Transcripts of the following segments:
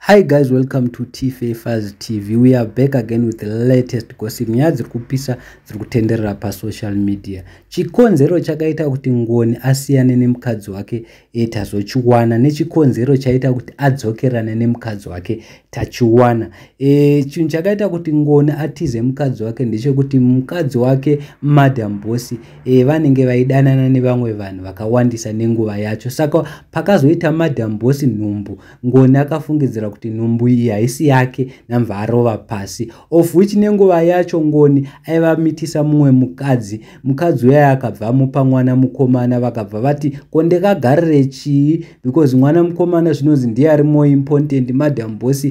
Hi guys, welcome to Tfafers TV. We are back again with the latest gossip. Nyaya dziri kupisa dziri kutenderera pasocial media. Chikonzero chakaita kuti Ngoni asiyane nemukadzi wake tazochiwana, nechikonzero chaita kuti adzokerane nemukadzi wake tachiwana. Chinhu chakaita kuti Ngoni atize mukadzi wake ndechekuti mukadzi wake Madam Boss vanenge vaidanana nevamwe vanhu vakawandisa nenguva yacho. Saka pakazoita Madam Boss nhumbu, Ngoni akafungidzira kuti nhumbu iyi haisi yake, namva arova pasi, of which nenguva yacho Ngoni aivamitisa mumwe mukadzi. Mukadzi uyaya akabva amupa mwana mukomana. Vakabva vati, "Ko ndikagarire chii?" Because mwana mukomana zvinonzi ndiye ari more important. Madam Boss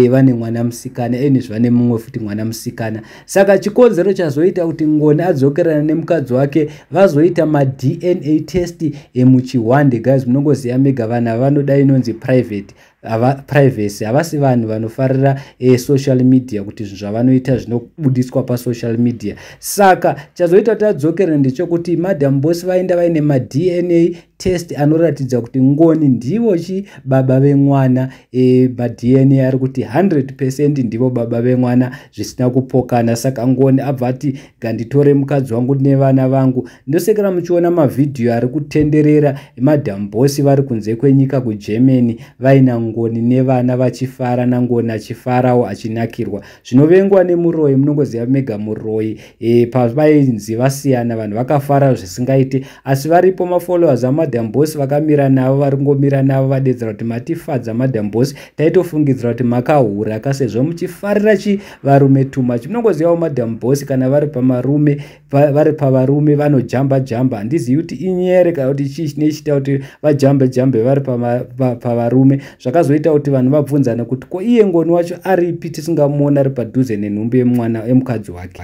vane mwana musikana, enezve vane mumwe futi mwana musikana. Saka chikonzero chazoita kuti Ngoni adzokerana nemukadzi wake, vazoita maDNA test emuchihwande. Guys, munongoziva mega vanhu ava vanoda inonzi private privacy. Havasi vanhu vanofarira social media, kuti zvinhu zvavanoita zvinobudiswa pasocial media. Saka chazoita kuti adzokere ndechekuti Madam Boss vaenda vaine maDNA test anoratidza kuti Ngoni ndivo chi baba vemwana. MaDNA ari kuti 100% ndivo baba vemwana, zvisina kupokana. Saka Ngoni abva ati, "Nganditore mukadzi wangu nevana vangu." Ndosekera muchiona mavhidhiyo ari kutenderera, Madam Boss vari kunze kwenyika kuGermany, vaina Ngoni nevana, vachifara, naNgoni achifarawo, achinakirwa. Zvinovengwa nemuroyi, munongoziva mega muroyi. Pavainzi vasiyana, vanhu vakafara zvisingaiti, asi varipo mafollowers aMadam Boss vakamira navo, vari kungomira navo, vadedzera kuti, "Matifadza, Madam Boss. Taitofungidzira kuti makahura kasezvo muchifarira chi varume too much." Munongozivawo Madam Boss kana vari pamarume, vari pavarume vanojamba jamba. Handizivi kuti inyere kana kuti chii chinochiita kuti vajambe jambe vari pavarume. Zvakazoita kuti vanhu vabvunzane kuti, "Ko iye Ngoni wacho aripi, tisingamuoni ari padhuze nenhumbu yemwana yemukadzi wake?"